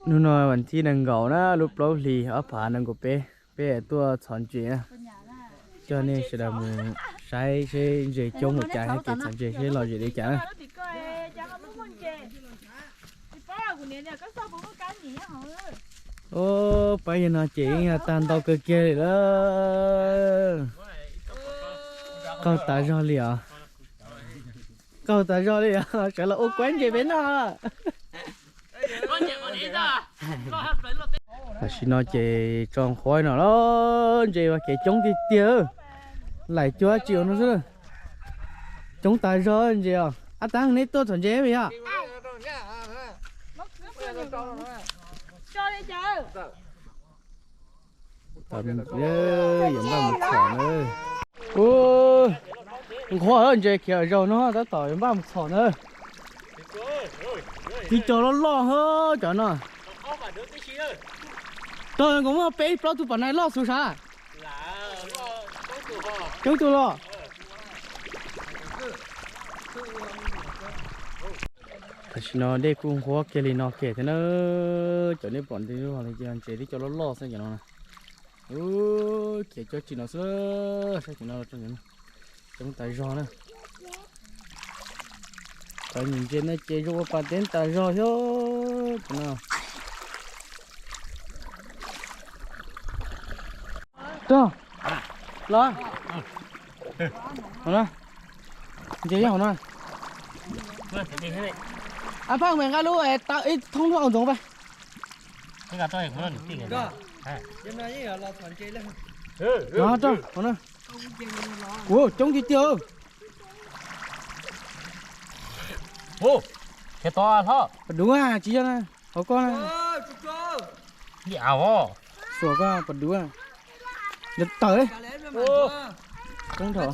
Hnub no vas thib nees nkaum na, lub plaub hlis ob phav nees nkaum peb, peb tuaj txhom ntses na. Coj nej sawv daws mus saib seb ntses coob mus cas, kev txhom ntses seb lom zem li cas na. Ub, pab yawg no ces yeej yog tag ntau kawg kiag li lawm. Qaug tas zog li os. Qaug tas zog li os, sawv los ua kuab ntses peb noj. Tam sim no ces tso nqhuav no los ntses ua kev coob tiag tiag. Laim cuag tsis ua no xwb. Coob tas zog ntses os. Ab tab neb tuaj txhom ntses me yog? Yuav npaj mus txhom na. Ub, nqhuav ntses khiav zaus no tab tom yuav npaj mus txhom na. Tib co loj loj hos cov no. Tog nkaus muaj peb plaub tug pom nai loj xus sav. Coob tug los. Tam sim no dej kuj nqhuav kiag li no kiag thiab na. Cov nej pom ntawd los ntses tib co loj loj xwb cov no. Ub, khiav cov tsis no xwb, saib cov no, coob tas zog na. Cov ntses no ces zoo ua pas teb tas zog thiab cov no. Rog, los, hauv no, ntses nyob hauv no. Ab, pab me nqa lub ib thoob lub au ntxoov pab. Rog, hauv no. Ua coob tiag tiag. Pas dub tsis yog na, hauv koj na. Xuas koj pas dub. Tawm. Coob dhau.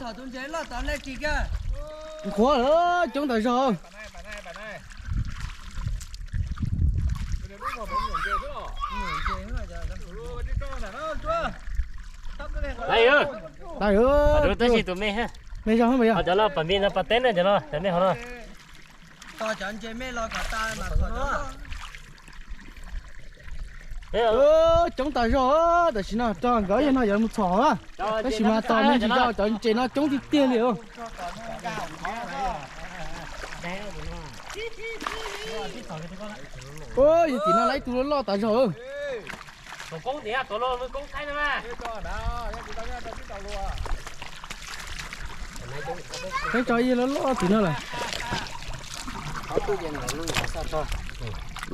Nqhuav lawm, coob tas zog. Tab sis tus me, me zog, cov no pas me no pas teb na, cov no cov me hov no. Coob tas zog, tam sim no rog nkawd yog no yuav mus txhom hauv, tab sis mas tos me ntsis rau cov ntses no coob tiag tiag li. Yog tim no lawv ib tug loj loj tas zog. Peb tso ib loj loj tim no lawm.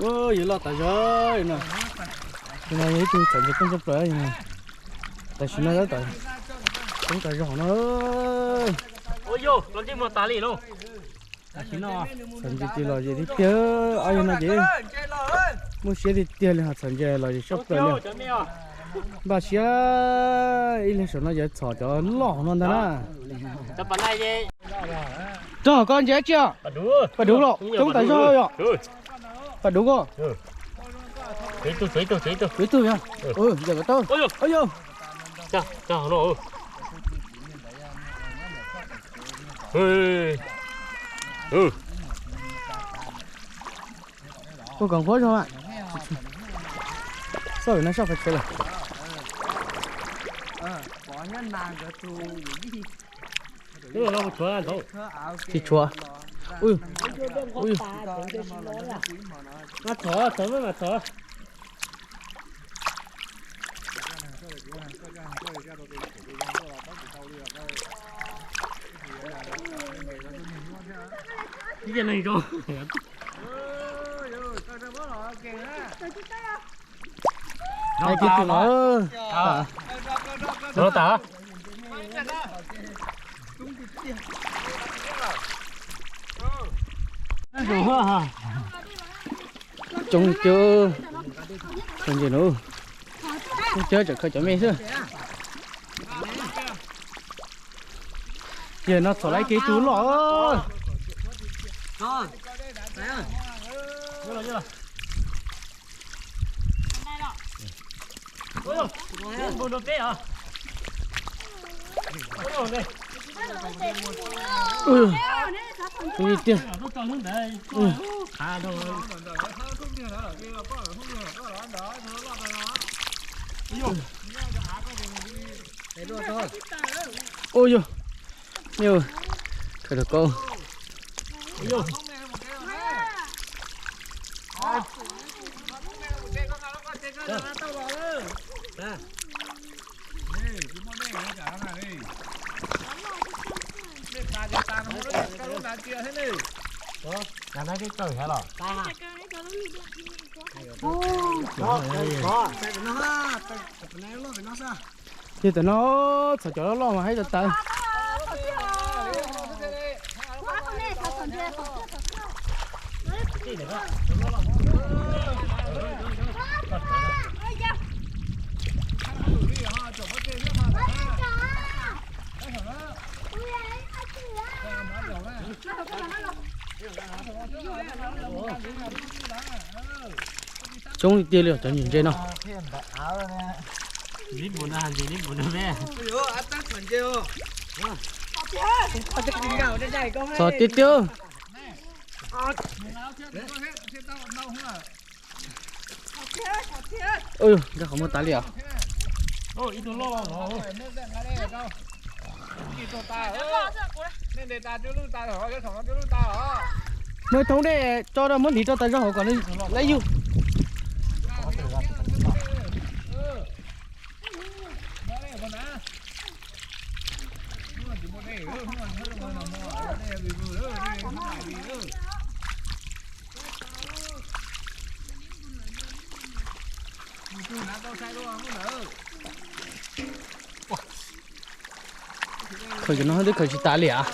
Yog loj tas zog no. No yog ib tug txhom ntses coob tshaj plaws. Tam sim no tab tom coob tas zog no. Txhom ntses ces lom zem tiag tiag, ob yawg no ces muaj siab tiag tiag li, ho txhom ntses lom zem tshaj plaws li. Npaj siab ib leeg saum no yuav txhom cov loj no ntag na. Rog, koj ntses dab tsi? Pas dub los, coob tas zog yom. Pas dub koj. Ib tug yog. Yog tau. Ua kom nquab zog. Xauj no soj qhov tshuav lawm. Tsis tshuav. Mas txhom, txhom, mas txhom. Ib co neeg zoo. Hais tias tus no, no tas. Coob coob, ntses no, coob coob tseem khaws cov me xwb. Ces no txhom lawm ib tug loj. Ui, ui tiag. Ui yog, khaws rau koj. Yog tam no txhom cov loj loj mas haib tas tas. Coob tiag li cov ntses no. Txhom tiag tiag. Ua, nrog qhov muag tas li os. Muab thoob dej tso rau, muab ntiv rau tas zog hauv kom lawv yug. Khaws cov no twb khaws tsis tas li as.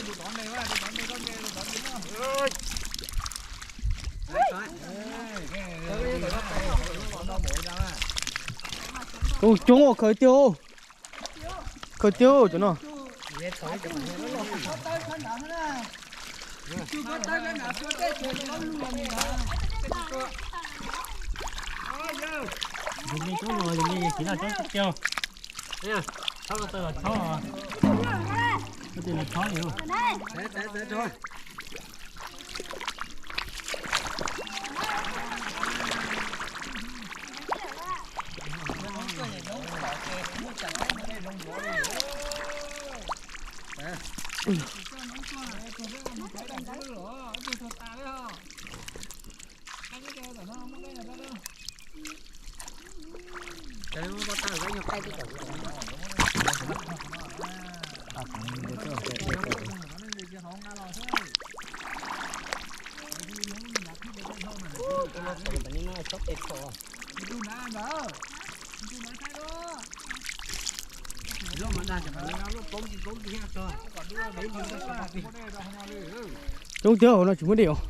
Ua coob ua khaws tiag. Khaws tiag cov no. Coob tiag hauv no tsis muaj dej os.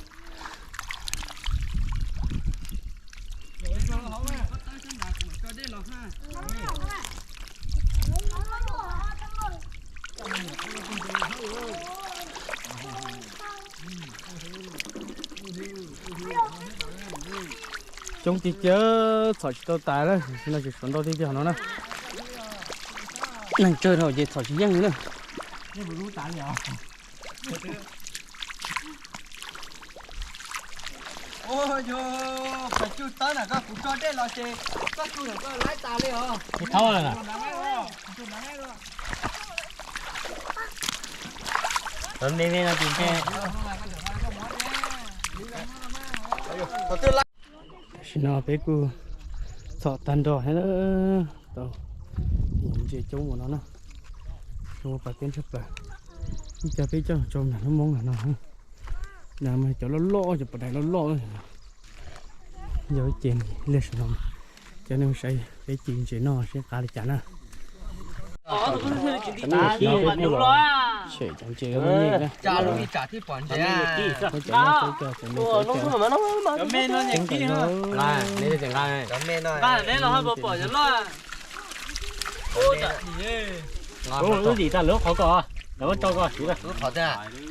Coob tiag tiag, txhom tsis tau tas lawm, no tseem sawv ntau tiag tiag no na. Neeg tsawg dhau ces txhom tsis yeej li na. Ua, yog koj cug tawb na, koj kuv tso dej los ces koj cug lawm koj laib tas li os. Kuv thaub lawm na. Lawv me me no ces ntshe. Tam sim no peb kuj txhom tag nrho thiab na, tau ntses coob ua no na. Zoo pas peb ntsaj plaws, ib co peb coj tso nram lub moob no. Nram mas cov loj loj, cov pas dais loj loj. Yog ib ce liaj sim no, cov neeg saib peb ci ntses noj seb qab li cas na. Tshem cov ntses muaj nyiaj na. Cov me no nws kib, cov me no nws kib. Lub dim tas lub qhov ko, lawv muab tso ko siv lawm.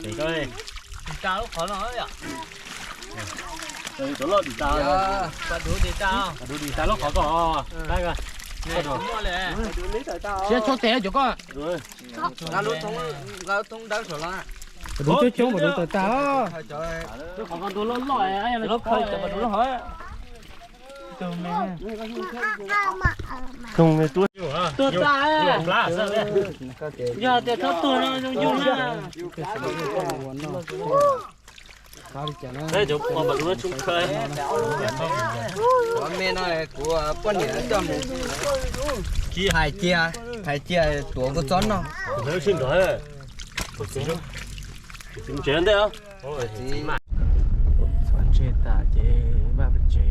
Dim tas lub qhov no. Cov loj dim tas, dim tas lub qhov ko. Siab tshaj tes cov koj. Lub coob coob mas lub tawm tag. Qhov ko ntuag loj loj, lub khaws cov mas lub hov. Tuag tas. Yog tias txhob tuag no zoo yug na. Qhov me no kuv poj niam coj mus hais cia, hais cia tuav kua txob noj. Txhob ntse tas ces vaj pes tsev.